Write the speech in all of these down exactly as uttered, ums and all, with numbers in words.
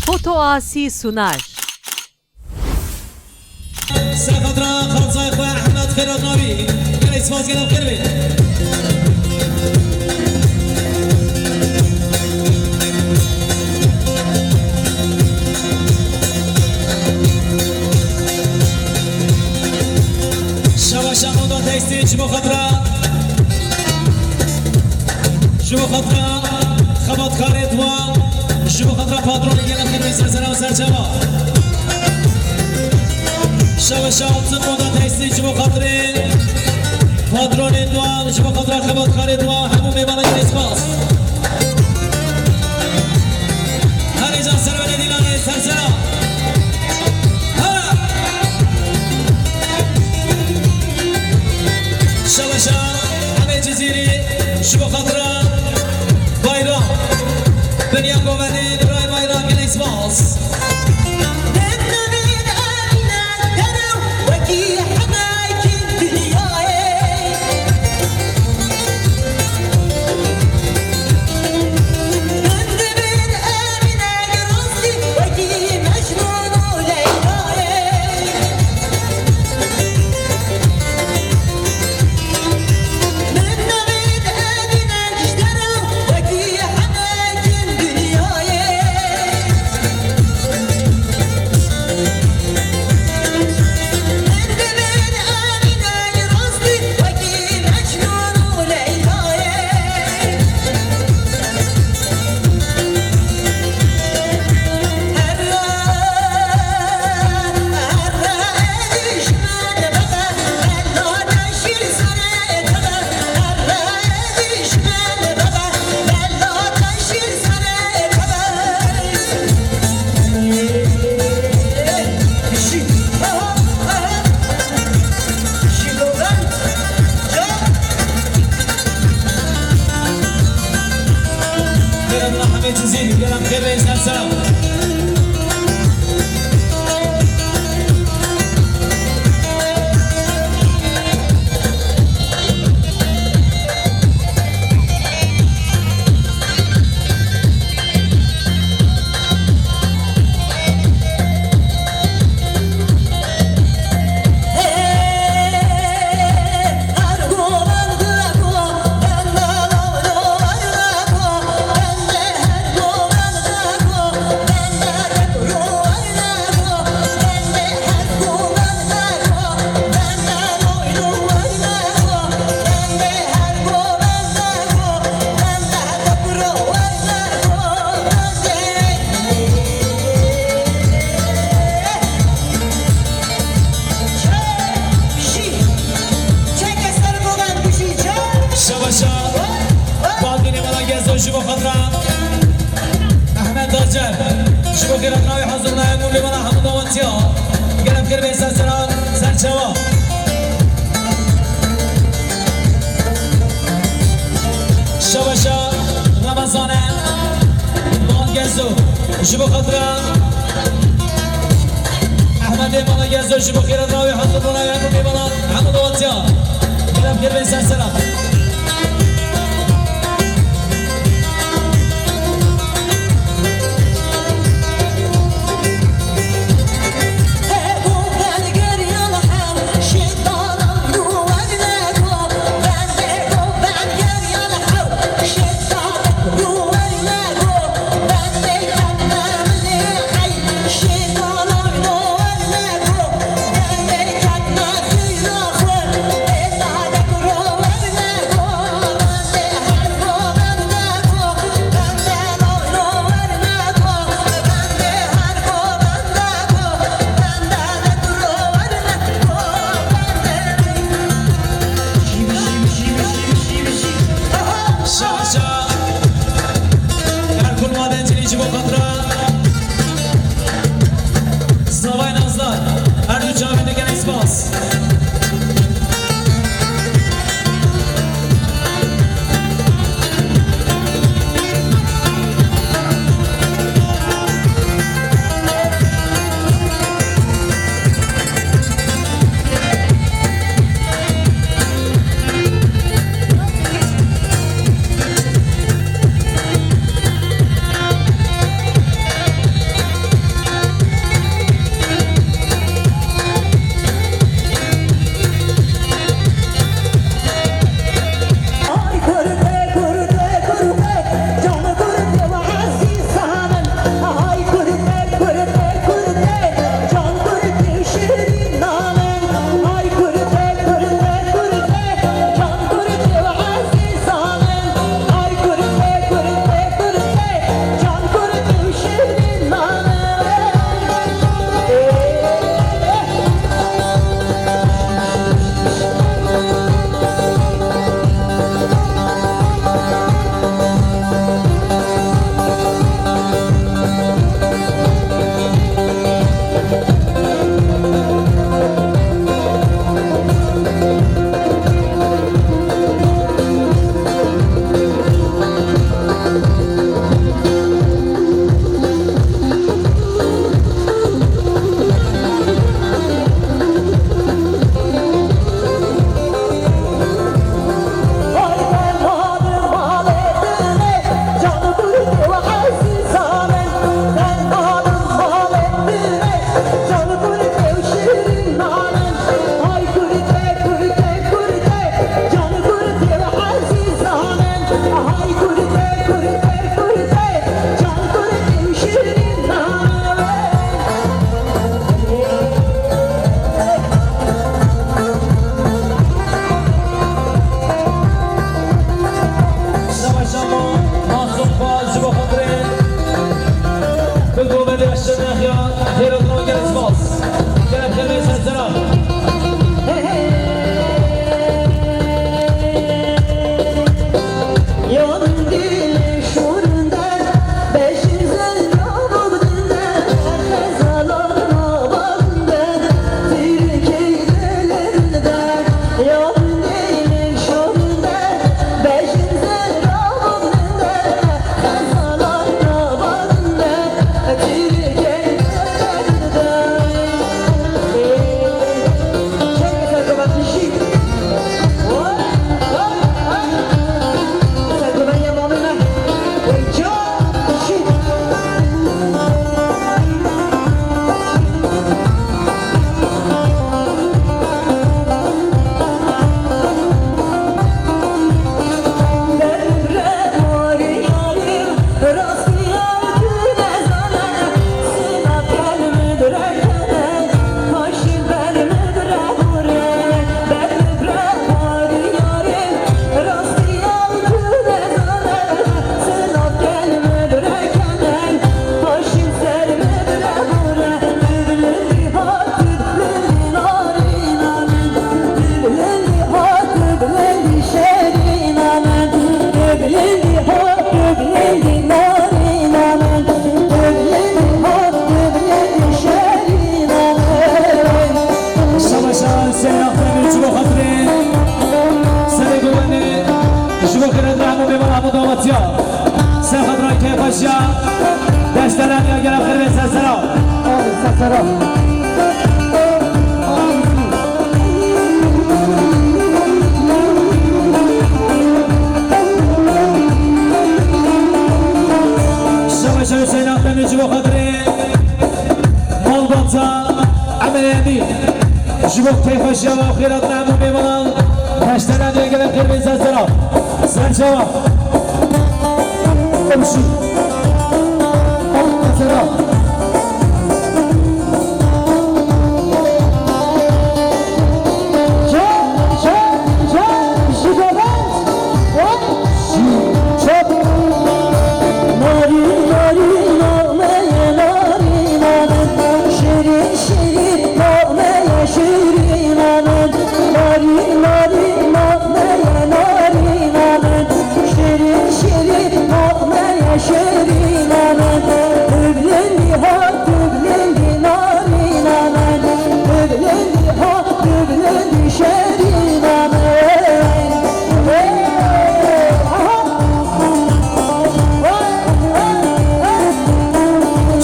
Foto Asî Sunar. Ser xatira xalzay xwe Ehmed Xêrat Navî. Gelek spas, gelek xêr be. Şewa şewa da tekstil ji bo xatira, ji bo xatira xebatkarê dua, ji bo xatira patronê gelek xêr be, ser sera û ser çava. Şewa şewa altın moda tekstil ji bo xatirê patronê dua, ji bo xatira xebatkarê dua, hemû mêvana gelek spas. Herê can ser venê dîlanê ser sera. Hera. Şewa şewa Emê Cizîrî ji bo xatira Bayram. Binya govendê Duray Bayram gelek spas. Gelem Mehmet Cizîr, gelem Xêrê Sersera. Şebaşa Baldinê mala Gezo ji bo xatira Ehmed Acar, ji bo xêra navê hazir nayê mûlê mala hemû dawetiya. Gelek xêr be ser sera, ser çawa. Şebaşa Ramazane Mal Gezo, ji bo xatira Ehmedê mala Gezo, ji bo xêra navê hazir nayê hemû mêvanan, hemû dawetiya. Gelek xêr be ser sera. Şaşa Erkun Madenciliği ji bo xatira Zavay Nazlar, her du çavên dikin spas. Deştelebiya gele xirvê sersera. Sersera. Şeveşe Hüseyin Akdemir ji bo xatirê malbata Emelê Emîn. Ji bo keyfxweşiya we û xêrhatina hemû mêvanan, deştelebiya gele xirvê sersera. Serçawa. Komşî. Sersera. Narîn, narîn, nameye narîna min. Şirîn, şirîn, nameye şirîna min. Narîn, narîn, nameye narîna min. Şirîn, şirîn, nameye şirîna min. Tu bilindî ha, tu bilindî narîna min. Tu bilindî ha, tu bilindî şirîna min.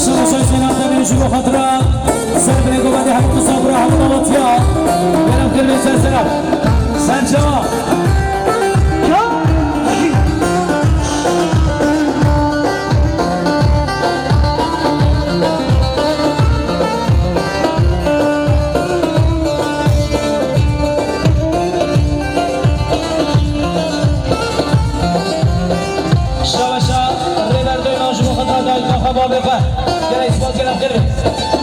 Şaşa Hüseyin Akdemir ji bo xatira Serbirê Govendê hemû misafira hemû davetîya. Kerem kirvê sersera. Serçawa. Şaşa Rêber Doyman ji bo xwe dayîka xwe bavê xwe. Gelek spas, gelek xêr be.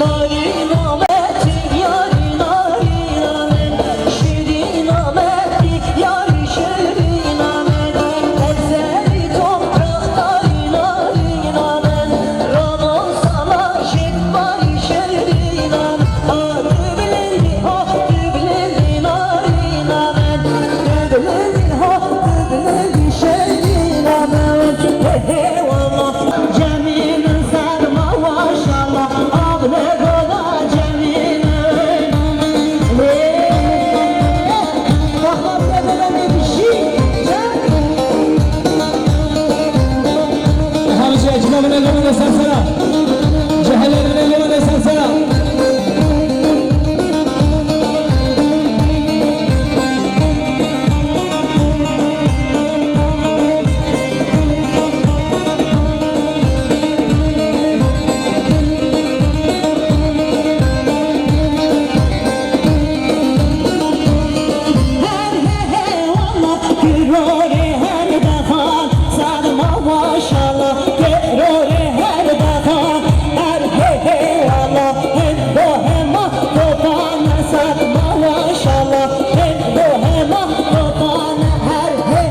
Narîna me tî yarî narîna min, şirîna me tî yarî şirîna min. Ezelî tom rextarî narîna min, rano sala jêt barî şirîna min. Ha tu bilindî, ha tu bilindî narîna min, tu bilindî, ha tu bilindî şirîna min. He he wala. Cemîl serma maşallah, abne gola Cemîl. Hey, bak, bak, bak, bak, bak, bir şey. Hamici ecme bine gola sersera. Cehile bine gola sersera. Her he he wala, gururê her defa, sarma maşallah, gururê her defa, her he he wala. Hendo hema topane sed maşallah. Hendo hema topane her he.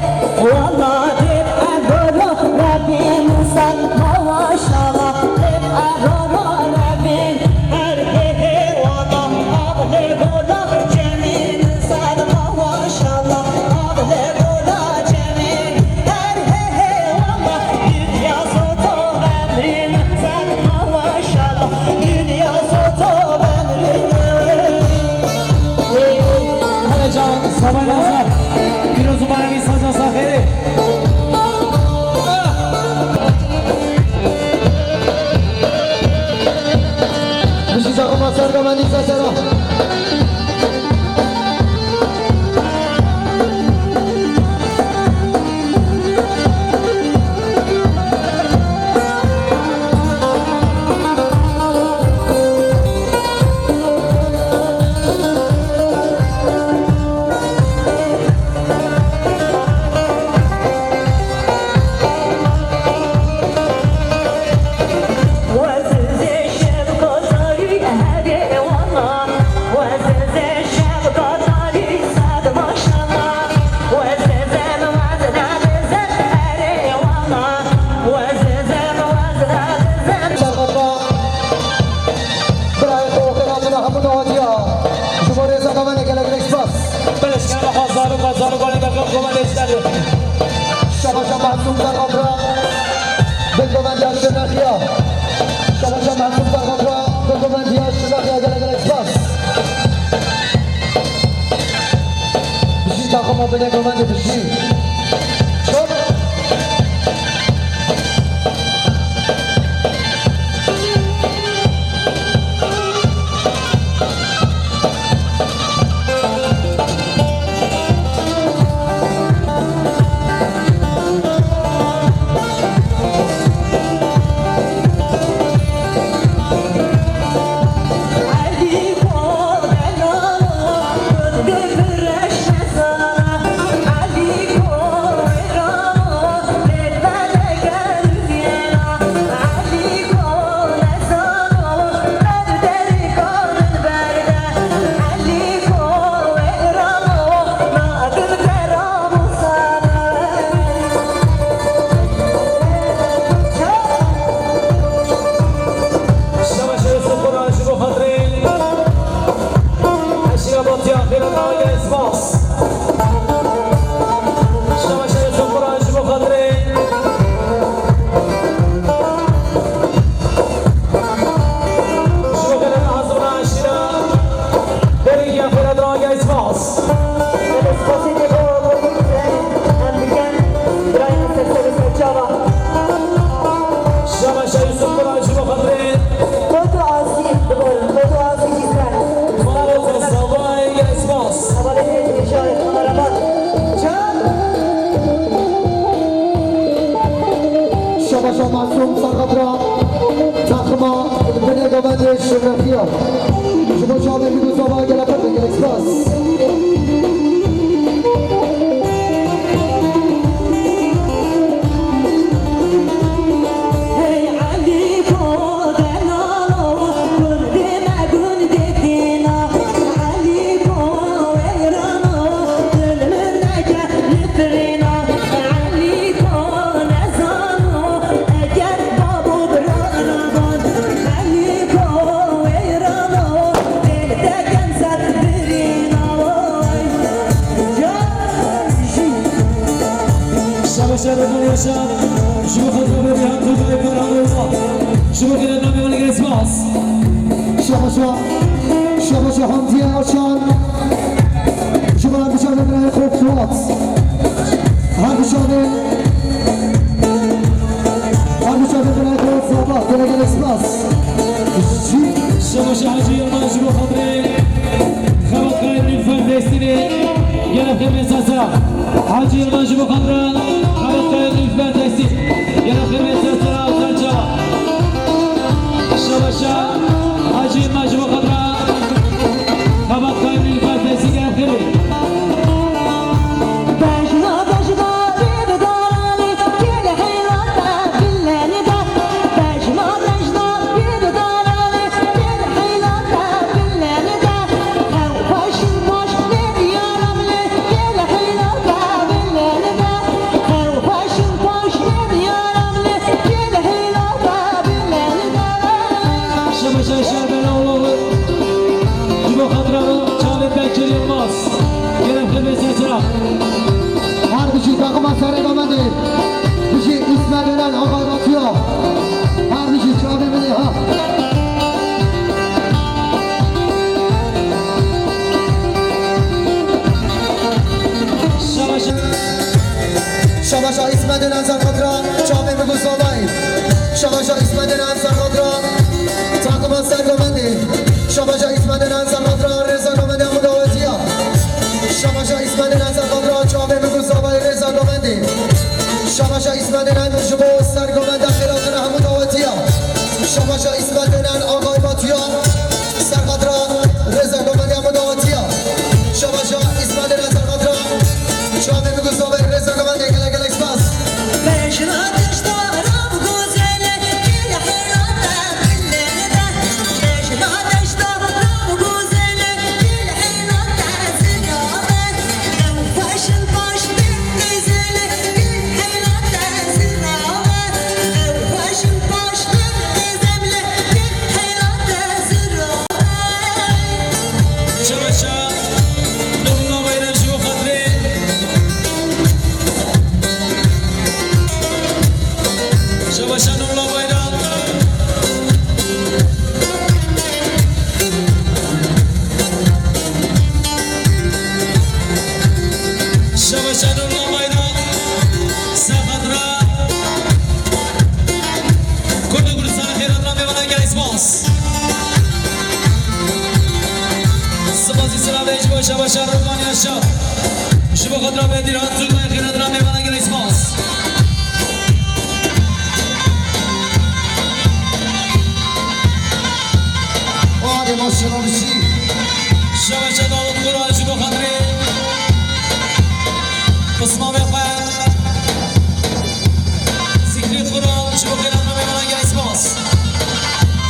Wala dip agoro Rabbim sed maşallah. Dip agoro Rabbim her he he wala. Abne gola Cemîl sed maşallah. Abne gola Cemîl her he he wala. Dünya soto emrin sed maşallah. Hele can, sabah nazar. Pîroz û bayramî saca saxêrê. Bijî takuma Sergamendî sersera. Birayê xwe û xêra min a hemû dawetiya. Ji bo rêza Govendê gelek gelek spas. Belê, ji gava xwe zaroka, zaroka lê Govendê ji derê. Şabaşa Mehsûm Zerxabra. Bin Govendiya Şirnexiya. Şabaşa Mehsûm Zerxabra. Bin Govendiya Şirnexiya gelek gelek spas. Bijî taxima binê Govendê bijî. Çap. Şukran ji bo xatirê. Koto Asî, dibor, Koto Asî jî ser. Farok Zavay, gelek spas. Hevalê Hêdî Şahê kameraman. Can. Şabaşa Masûm, ser xatira takima binê govendê şerefiya. Ji bo çavê Mîgû Zavay gelek xatirê, gelek spas. Şabaşa Roman Yaşar, ji bo xatir Berîhan Turgay Ferhan Roman, ji bo xêrê namê wan gelek spas. Şabaşa, şabaşa Hamdiye Aşan, ji bo bişarê birayê xwe Fuat. Her bişarê, her bişarê birayê xwe Zaba, gelek gelek spas. Şabaşa Hacî Yilmaz, ji bo xatirê xebatkarê Nilüfer Destînê, gelek xêr bên ser sera. Hacî Yilmaz, ji bo xatira xebatkarê Nilüfer Destîn, gelek xêr bên ser sera û ser çava. Şabaşa Hacî Yilmaz, ji bo xatira xebatkarê Nilüfer Destîn, gelek xêr bên. Şabaşa Şerbela oğlu, ji bo xatira çavê Bekir Yilmaz. Gelek xêr bên ser sera. Her bijî takima Serê Gamedê. Bijî İsmet Önen, Agay Batuya. Her bijî çavê min ê ha. Şabaşa. Şabaşa İsmet Önen ser xatira çavê Mîgû Zavay. Şabaşa İsmet Önen ser xatira takima Ser Gamedê. Şabaşa İsmet Önen ser xatira Rêza Gamedê, hemû dawetiya. Şabaşa İsmet Önen ser xatira çavê Mîgû Zavay, Rêza Gamedê. Şabaşa İsmet Önen ji bo Ser Gamedê, xêra te re, hemû dawetiya. Şabaşa İsmet Önen, Agay Batuya, ser xatira Rêza Gamedê, hemû dawetiya. Şabaşa İsmet Önen ser xatira çavê Mîgû Zavay, Rêza Gamedê, gelek gelek spas. Şabaşa Nurullah Bayram, ji bo xatirê. Şabaşa Nurullah Bayram. Şabaşa Nurullah Bayram. Ser xatira Kurd û Kurdistanê, xêra te re, mêvana gelek spas. Spasî sira ve ji bo Şabaşa Roman Yaşar. Ji bo xatira Bedirhan Zurbayê, xêra te re, mêvana gelek spas. Hadi maşallah bir şey. Şabaşa Davut Kural, ji bo xatirê pismamê xwe. Zikrî Kural, ji bo xêra te re, mêvana gelek spas.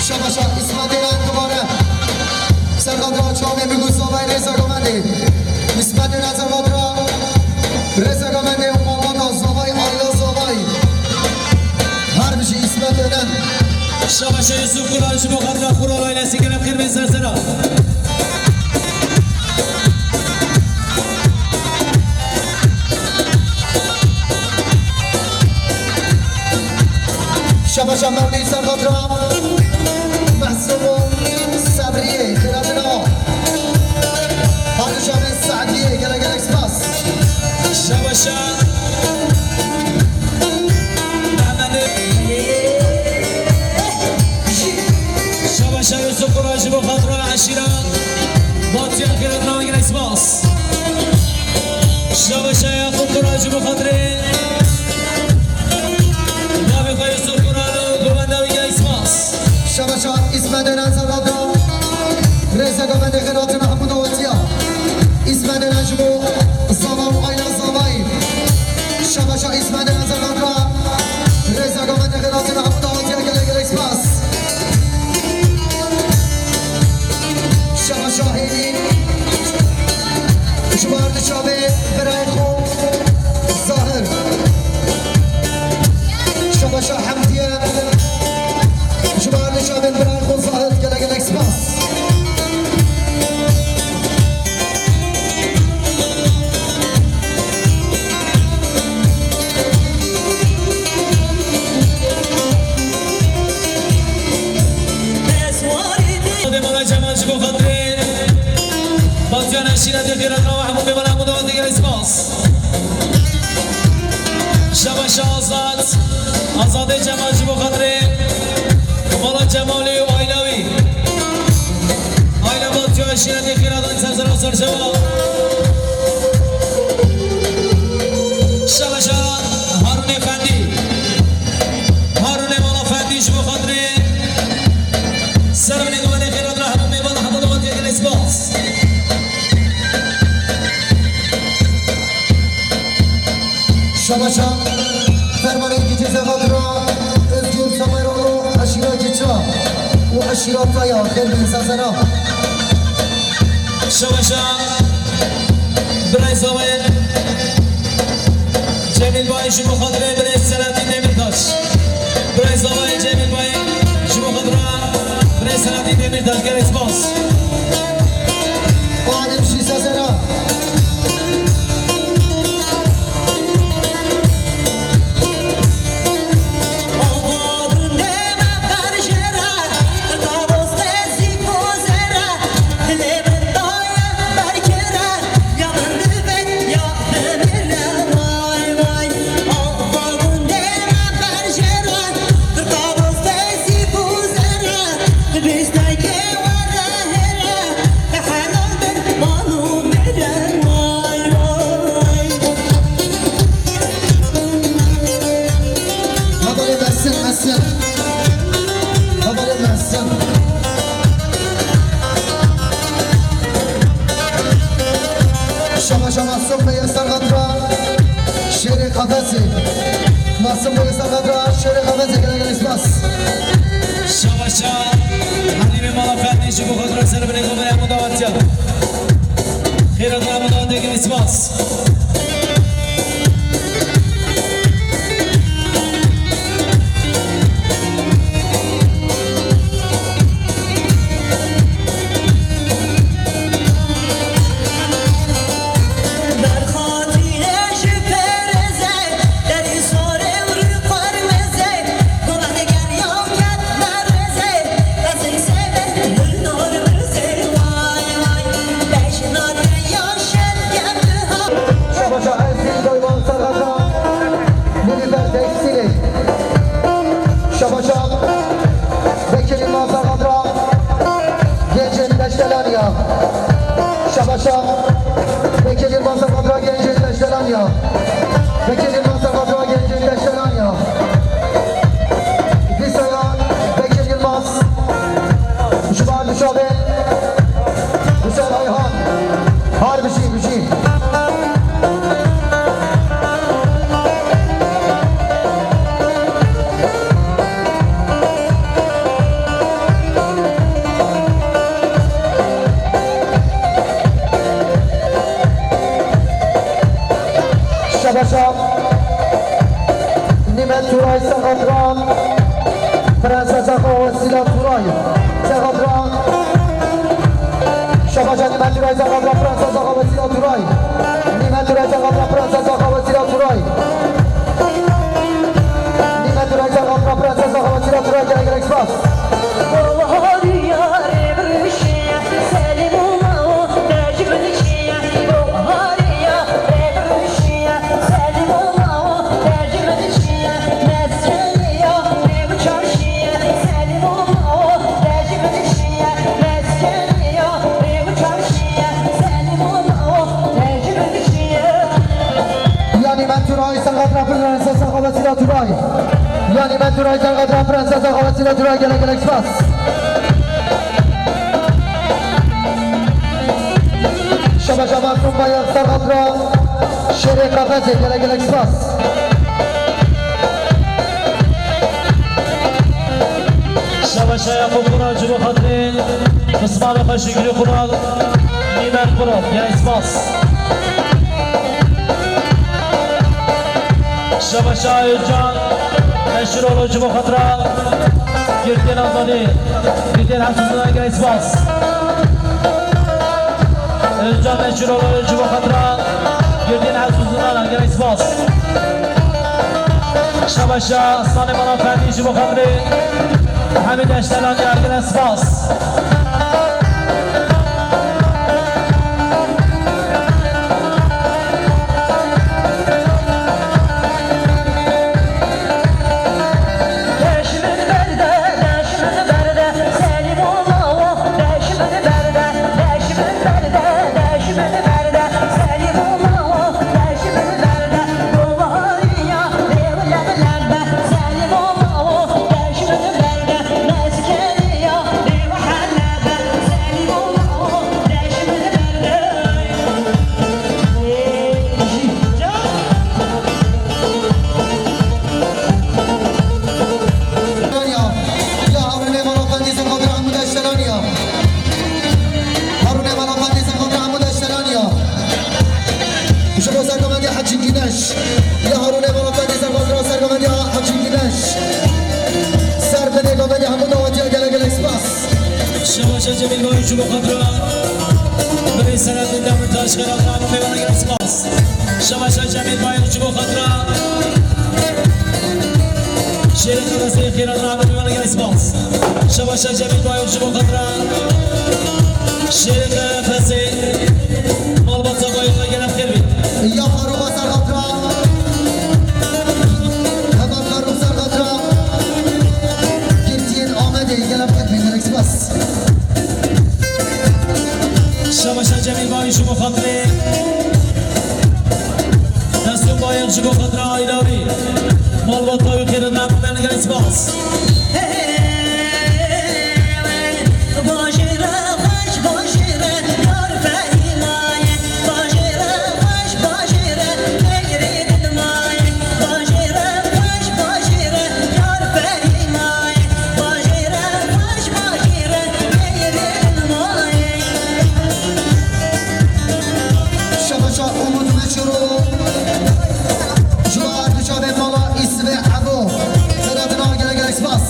Şabaşa İsmet Önen dubare. Ser xatira çavê Mîgû Zavay, Rêza Gamedê. İsmet Önen ser xatira Rêza Gamedê û malbata Zavay, aîla Zavay. Her bijî İsmet Önen. Şabaşa Yusuf Kural, ji bo xatira Kural aîlesî, gelek xêr bên ser sera. Şabaşa Mevlî ser xatira Mehsûm û Sebriyê, xêra te re. Padişahê Seediyê, gelek gelek spas. Şabaşa Mehmedê. Şîra, Batiyan Xêrat, navê gelek spas. Şabeşa Yaqûb Kura ji bo xatirê navê xwe Yusuf Kura û govenda wî gelek spas. Şabeşa Îsmet Eren Zerrada, rêze govendê Xêrat, hemû dawetiya. Îsmet Eren ji bo Zava û Ayla Zavayî. Şabeşa Îsmet Eren Zerrada, rêze govendê Xêrat, hemû dawetiya, gelek gelek spas. Şabeşa Hêlî, ji bo erdişa vê birayê xwe Zahir. Şabeşa Hemdiye, ji bo erdişa vê birayê xwe Zahir, gelek gelek spas. Dê mala Cemal ji bo xatirê Batiyan Eşîretê Xêrat, nava hemû mêvanan, hemû dawetê gelek spas. Şabeşa Azad, Azadê Cemal ji bo xatirê mala Cemalî û aîla wî. Aîla Batiyan Eşîretê Xêratan ser sera û ser çava. Şabeşa Harûnê Fendî. Harûnê mala Fendî ji bo xatirê ser binê govendê Xêrat re hemû mêvan, hemû dawetê gelek spas. Şabeşa Fermanê Gicê Zevat ra Özgür Sameroğlu, eşîra Giça û eşîra Taya, xêr bin sazera. Şabeşa birayê Zavayê Cemîl Bayî ji bo xatirê birê Selahattin Demirtaş. Birayê Zavayê Cemîl Bayî ji bo xatira birê Selahattin Demirtaş, gelek spas. Adem Şîsazera. Hevalê Mesin, Mesin. Hevalê Mesin. Şabeşa Masum Bey Serhat ra şêrê Qafesê. Masum Bey Serhat ra şêrê Qafesê, gelek gelek spas. Şabeşa Halîmê mala Fendî ji bo xwe ser binê govendê hemû dawetiya. Xêratan hemû dawetê gelek spas. Şabeşa Ersin Doyman Serhat'a Nilüfer Tekstilê. Şabeşa Bekir Yılmaz Serhat'a Gencin Deştelanya. Şabeşa Bekir Yılmaz Serhat'a Gencin Deştelanya. Bekir Yılmaz Serhat'a Gencin Deştelanya. Lisaya Bekir Yılmaz. Ji bo erdişa vê Husên Ayhan. Har bijî, bijî. Şabeşa Nîmet Turay Serhat ra Prensesa xwe Wesîla Turay. Serhat ra Şabeşa Nîmet Turay Serhat ra Prensesa xwe Wesîla Turay. Nîmet Turay Serhat ra Prensesa xwe Wesîla Turay. Nîmet Turay Serhat ra Prensesa xwe Wesîla Turay. Gelek gelek spas. Nîmet Duray Serqatra, Prensesa Xawesîne Duray, gelek gelek spas. Şabaşa Masum Bayar Serqatra, Şêrê Qefesê, gelek gelek spas. Şabaşa Yaqûb Kural ji bo xatirê Mismalê xwe Şikrî Kural, Nîmet Kural, gelek spas. Şabaşa Özcan, Meşhur Olo ji bo xatira Girtiyên Azadî, Girtiyên Hevsûzînan, gelek spas. Özcan Meşhur Olo ji bo xatira Girtiyên Hevsûzînan, gelek spas. Şabaşa Sanê Mala Ferdî ji bo xatirê Hemîd Eştelanî, gelek spas. Ya Harûnê Malafendî, ser xatira hemû deşteran ya. Harûnê Malafendî, ser xatira hemû deşteran ya. Ji bo sergovendiya Hecî Gîneş. Ya Harûnê Malafendî, ser xatira sergovendiya Hecî Gîneş. Ser binê govendê hemû dawetiya, gelek gelek spas. Şebaşa Cemîl Bayû ji bo xatira Birê Selahattin Demirtaş, Xêra Xanûmê, gelek gelek spas. Şebaşa Cemîl Bayû ji bo xatira Şêrê Qefesê, Xêra Xanûmê, gelek spas. Şebaşa Cemîl Bayû ji bo xatira Şêrê Qefesê, malbata Bayû, gelek xêr bî. Ya Farûq ser xatira. Heva Farûq ser xatira Girtiyên Amedê, gelek xêr bî, gelek spas. Şebaşa Cemîl Bayû ji bo xatirê Mesûm Bayû, ji bo xatira aîla wî, malbata wî, xêrîndan, gelek spas. Şebaşa Umut Meçhûroglu, ji bo her du çavên mala Îsvê Ebo, xêratina, gelek gelek spas.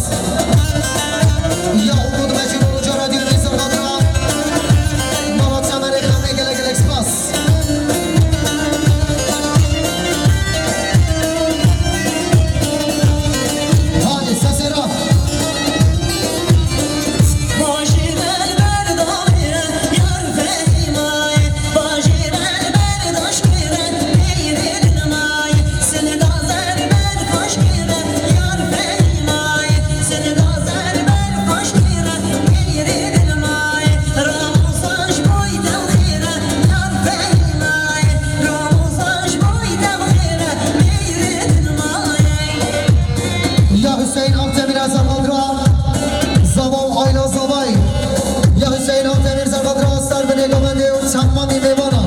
Ya Umut Meçhûroglu cara duyemîn ser xatira mala Çemerê Xemê, gelek gelek spas. Haydi, sesera. Ya Hüseyin Akdemir Ezel Badra, Zava û Ayla Zavay. Ya Hüseyin Akdemir Ezel Badra, ser binê govendê û çemandî mêvana.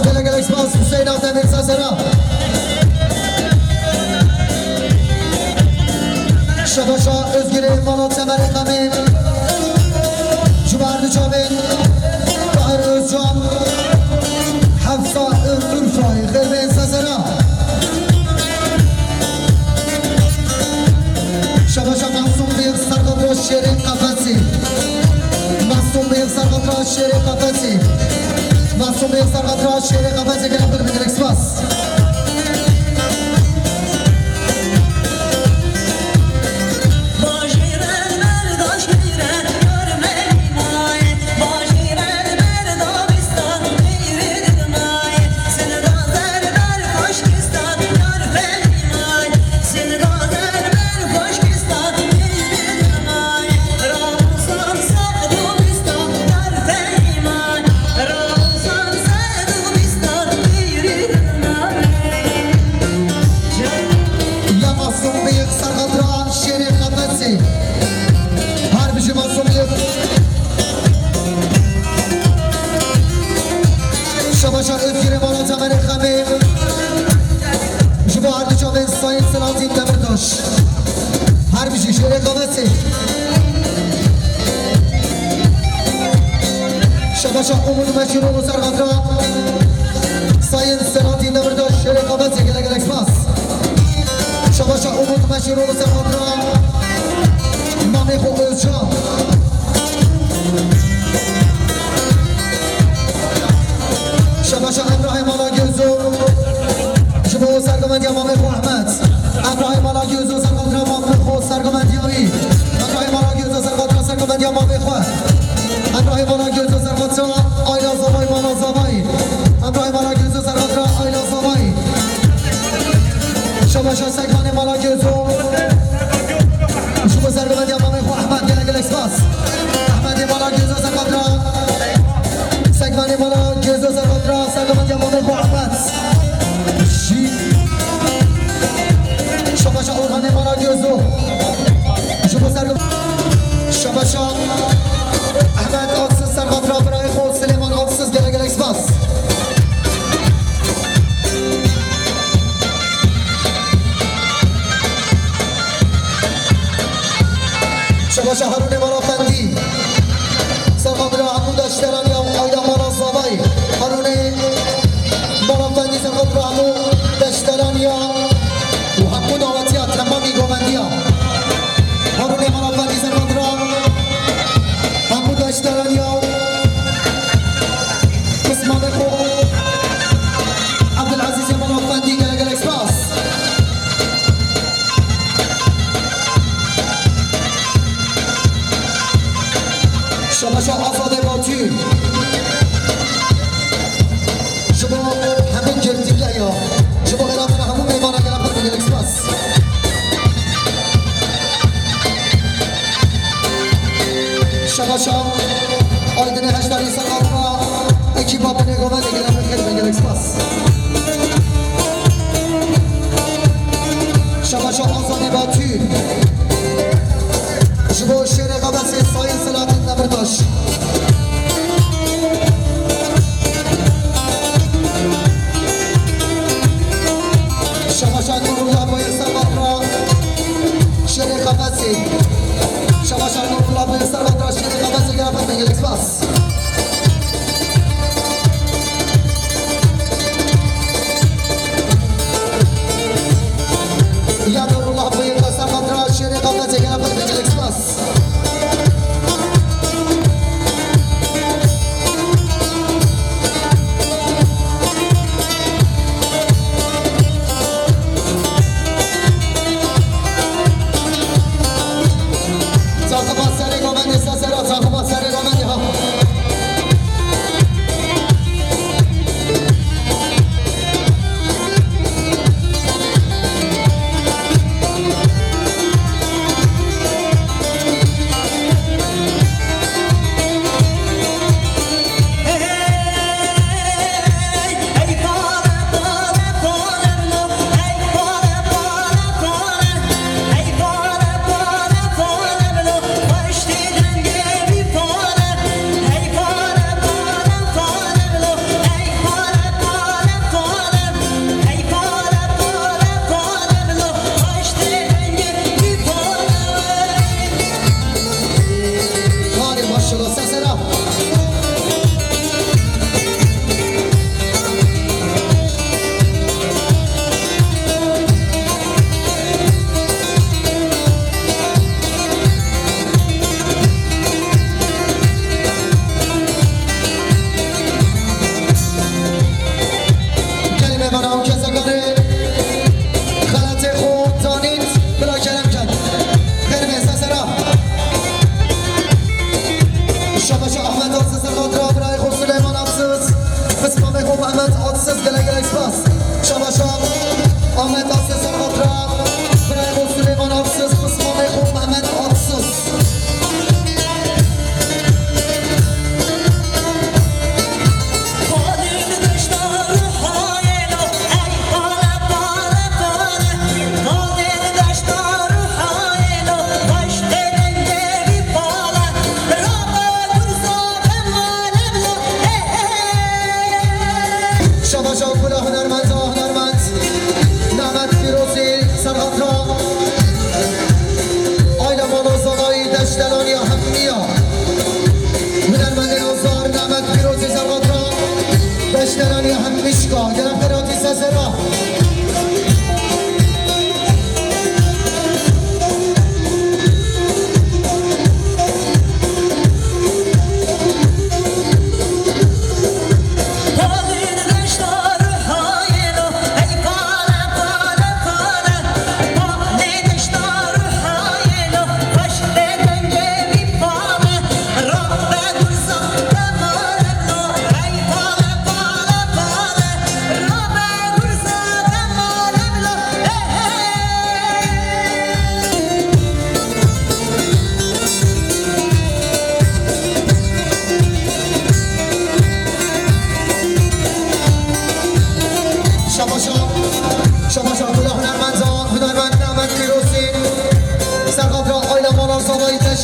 Gelek gelek spas Hüseyin Akdemir, sesera. Şebaşa Özgürê mala Çemerê Xemê. Ji bo her du çavên Tahir Özcan, Hefsa Urfayê, xêr bên sesera. Şebaşa Masum Bêx ser xatira Şêrê Qefesê. Masum Bêx ser xatira Şêrê Qefesê. Masum Bêx ser xatira Şêrê Qefesê, gelek xêr bî, gelek spas. Şabaşa Umut Meşîroğlu ser xatira Sayın Selahattin Demirtaş, şêrê Qafesê, gelek gelek spas. Şabaşa Umut Meşîroğlu ser xatira mamê xwe Özcan. Şabaşa Ebrahîm Ala Gözo. Ji bo sergovendiya mamê xwe Ehmed. Ebrahîm Ala Gözo ser xatira mamê xwe, sergovendiya wî. Ebrahîm Ala Gözo ser xatira sergovendiya mamê xwe. Ebrahîm Ala Gözo ser xatira Ayla Zavay, Mala Zavay. Ebrahîm Ala Gözo ser xatira Ayla Zavay. Şabaşa Segmanê Mala Gözo. Ji bo sergovendiya mamê xwe Ehmed, gelek gelek spas. Ehmedê Mala Gözo ser xatira. Segmanê Mala Gözo ser xatira sergovendiya mamê xwe Ehmed. Şabaşa Orhanê Mala Gözo. Ji bo sergo-, Şabaşa Ehmed Aksız ser xatira birayê xwe Silêman Aksız, gelek gelek spas. Şabaşa Harûnê Mala Fendî. Ser xatira hemû deşteraniya û ayla Mala Zavay. Harûnê Mala Fendî ser xatira hemû deşteraniya û hemû dawetiya temamî govendiya. Harûnê Mala Fendî ser xatira hemû deşteraniya û pismamê xwe Abdulazîzê Mala Fendî, gelek gelek spas. Şabaşa Azadê Batû. Ji bo hemû girtîgeya, ji bo xelatana hemû mêvana gelek xwe gelek spas. Şabaşa Aydinê Heşdarî ser xatira ekîpa binê govendê gelek xêr, gelek spas. Şabaşa Azadê Batû. Ji bo şêrê Qafesê Sayın Selahattin Demirtaş. Şabaşa Nurullah Bayır ser xatira şêrê Qafesê. Şabaşa Nurullah Bayır ser xatira şêrê Qafesê, gelek xêr, gelek spas. Ya Nurullah Bayır ser xatira şêrê Qafesê, gelek xêr, gelek spas. Çaxiba serê govendê, sesera çaxiba serê govendê ha.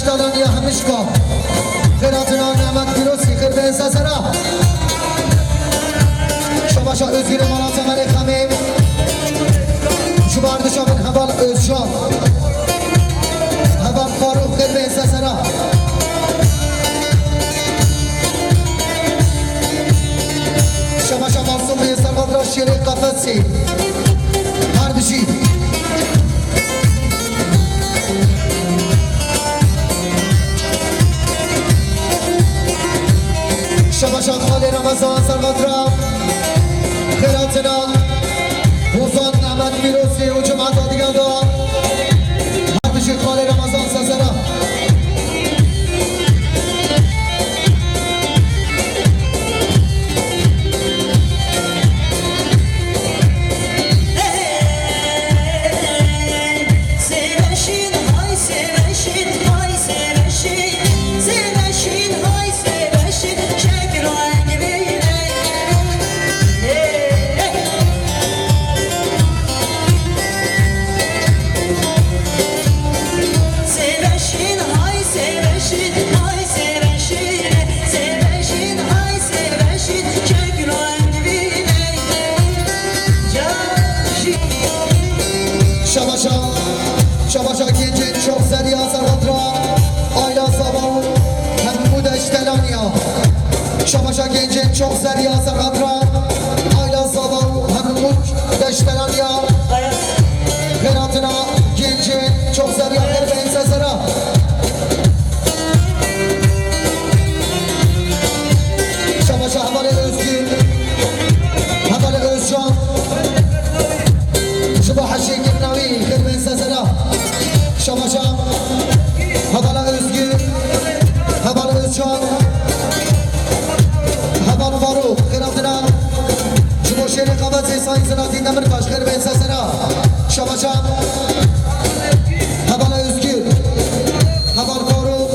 Şadan ya Hemişka. Xêratina Nemet Pîrozî, xêr bên sesera. Şabaşa Özgür Emalat Emerê Xemê. Ji bardişa min Heval Özcan. Heval Faruk, xêr bên sesera. Şabaşa Masum Bey Servadra Şêrê Qefesî. Her dijî. Şabaşa Xalê Ramazan Servadra. Xêratina Hozan Nehmet Pîrozî û cemaeta digan da. Her dijî Xalê Ramazan sesera. Şabaşa, şabaşa gencên çok zeriya Serhat ra, ayla zava û hemû deştelaniya. Şabaşa gencên çok zeriya Serhat ra, ayla zava û hemû deştelaniya. Xêratina gencên çok zeriya xêr bên sesera. Şabaşa Hevalê Özgür, Hevalê Özcan. Ji bo heşê kirina wî xêr bên sesera. Şabaşa Hevala Özgür, Heval Özcan, Heval Faruk, xêratina. Ji bo şêrê Qefesê Sayın Selahattin Demirtaş, xêr bên sesera. Şabaşa Hevala Özgür, Heval Faruk,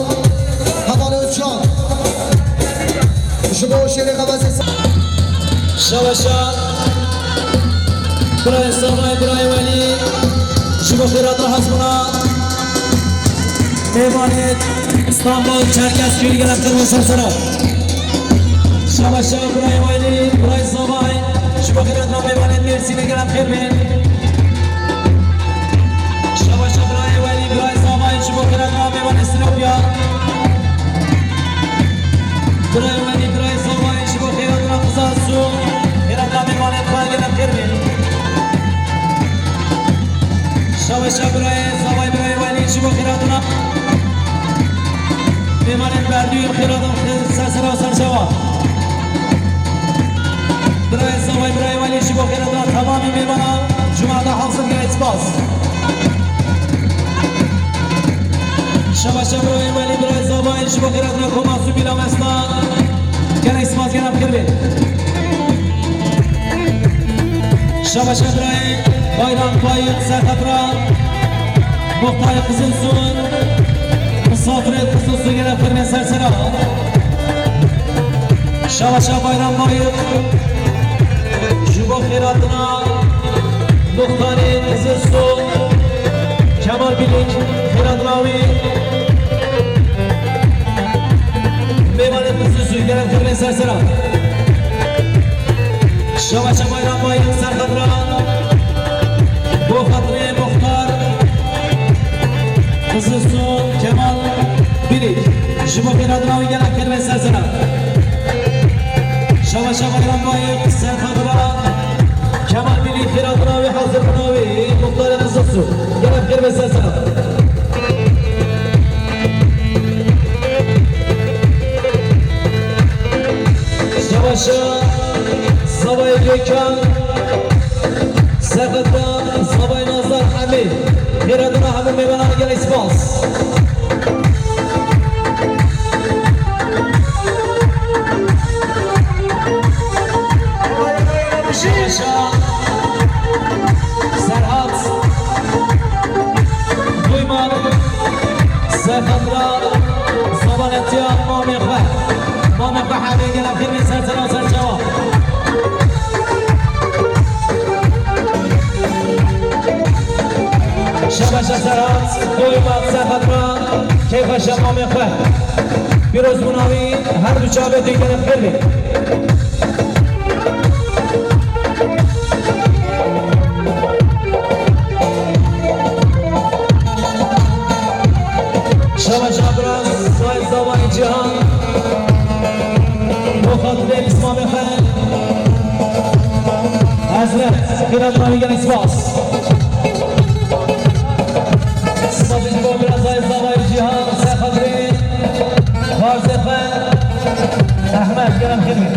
Heval Özcan. Ji bo şêrê Qefesê Sa-, Şabaşa. Birayê Zavay, birayê Welî, ji bo xêrata hezbûna mêvanê Stenbol, Çerkezkî, gelek xêr bin sersera. Şabaşa birayê Welî, birayê Zavay, ji bo xêrata mêvanê Mêrsînê gelek xêr bin. Şabaşa birayê Welî, birayê Zavay, ji bo xêrata mêvanê Sinopya. Birayê Welî, birayê Zavay, ji bo xêratina qiza Zû, xêratina mêvanê xwe gelek xêr bin. Şabaşa birayê Zavay, birayê Welî, ji bo xêratina mêvanên berdû, xêratin xê-, sersera û serçawa. Birayê Zavay, birayê Welî, ji bo xêratina temamî mêvana cumata hazir gelek spas. Şabaşa birayê Welî, birayê Zavay, ji bo xêratina Koma Zû Bîla Mestan. Gelek spas, gelek xêr bin. Şabaşa birayê Bayram Payîk, Serhat ra, Muxtarê Qizilsûn, misafirê Qizilsûn gelek xêr bin sersera. Şabaşa Bayram Payîk, ji bo xêratina Muxtarê Qizilsûn, Kemal Bilîk, xêratina wî. Mêvanê Qizilsûn gelek xêr bin sersera. Şabaşa Bayram Bayrak Serhat ra, bo xatirê Muxtar Qizilsûn Kemal Bilîk, ji bo xêratina wî gelek xêr bin sersera. Şabaşa Bayram Bayrak Serhat ra, Kemal Bilîk, xêratina wî, hazirkirina wî, Muxtarê Qizilsûn. Gelek xêr bin sersera. Şabaşa Zavayê Gökhan, Serhat ra Zavayê Nazar Hemî. Xêratina hemû mêvanan gelek spas. Şabaşa Serhat Duyman, Serhat ra zavanetiya mamê xwe. Mamê xwe Hemî gelek xêr bin sersera û serçawa. Şabaşa Serhat Duyman, Serhat ra Ê xweşa mamê xwe. Pîrozbûna wî her du çavê wî gelek xêr bê. Şeveşa bira Zayê Zavayê Cîhan. Bo xatirê pismamê xwe. Hezret, xîretna wî gelek spas. Spas ji bo bira Zayê Zavayê Cîhan, ser xatirê xwarzê xwe Ehmed, gelek xêr bê.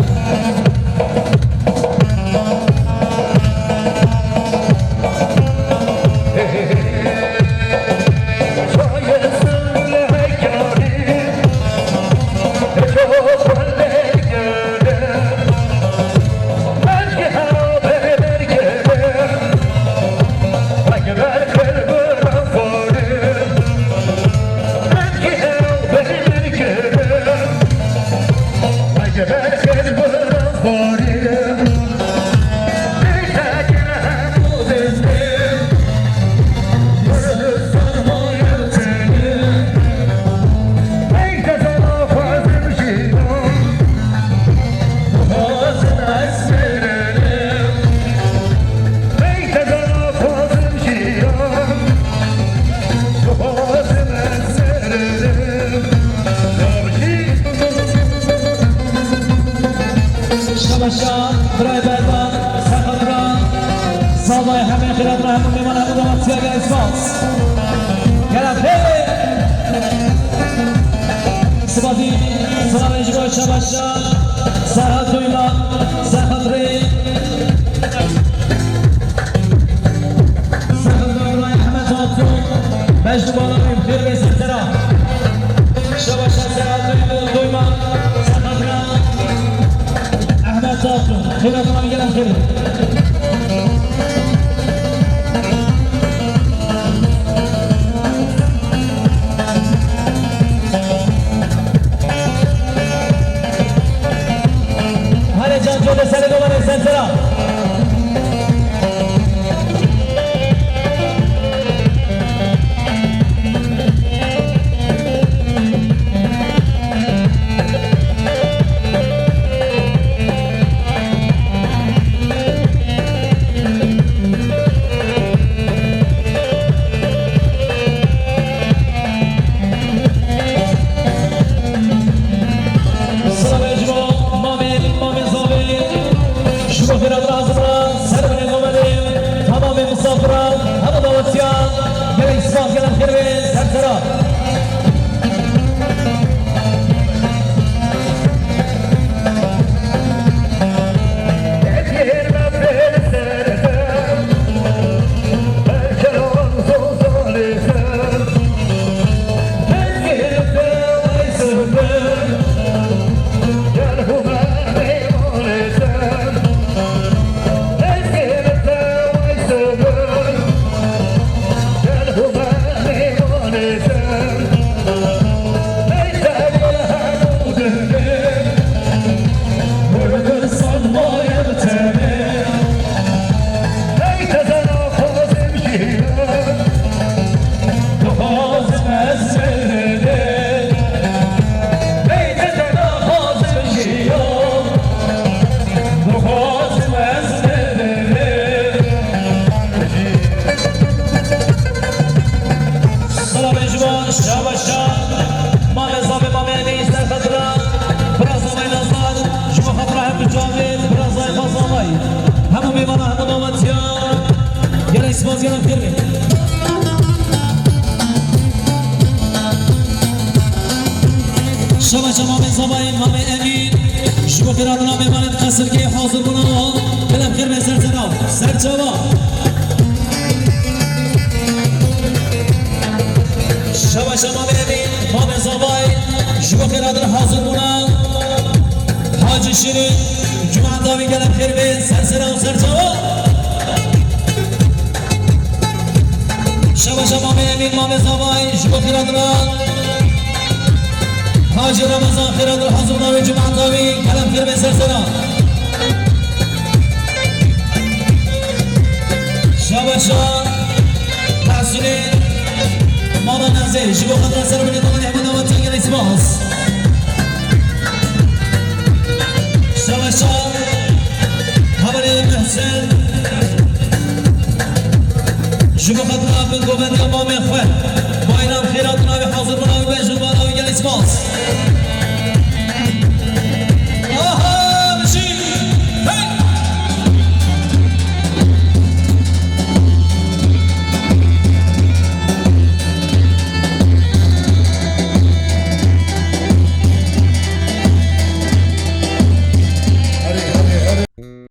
Şeveşa, birayê Berdan, Sexebra, Zavayê hemê xîretna hemû mêvan hemû davetîya gelek spas. Gelek xêr. Sibasî, silavê ji bo Şeveşa, Serhat Duyma, Sexebrê. Sexebrê Ehmed Hatun, Mecnû Bala wî xêr bê ser sera. Şeveşa Serhat Duyma, Sexebrê Ehmed Hatun. Xêr hatun, gelek xêr. Hale can, code serê domanê ser sera. Silavê ji bo mamê, mamê zavê, ji bo xêra dira hazir ra, ser binê nomedê, tamamê misafira, hemû dawetiya, gelek spas, gelek xêr bê, ser sera. Silavê ji bo Şeveşa, mamê zavê, mamê Emîn, ser xatira bira zavayê Nazar, ji bo xatira hemû cavê bira zavê xwe zavayê. Hemû mêvana, hemû dawetiya, gelek spas, gelek xêr bê. Şeveşa mamê zavayê, mamê Emîn, ji bo xêra dina mêvanên qesirgê hazir bûna, gelek xêr bê, ser sera, ser çava. Şeveşa mamê Emîn, mamê zavayê, ji bo xêra dina hazir bûna. Hacî Şîrîn, cumata wî gelek xêr bê, ser sera û ser çava. Şeveşa mamê Emîn, mamê zavayê, ji bo xêra dina. Hacî Remezan, xêra dina hazir bûna wê cumata wî, gelek xêr bê, ser sera. Şeveşa Tehsînê, mala Ji bo xatir ser binê Tomê Hemedawatî gelek spas. Şeveşa Hevalê Mehsen. Ji bo xatir bin govendiya mamê xwe. Bayram xêrat navê hazir bûna wî be ji bo navê gelek spas.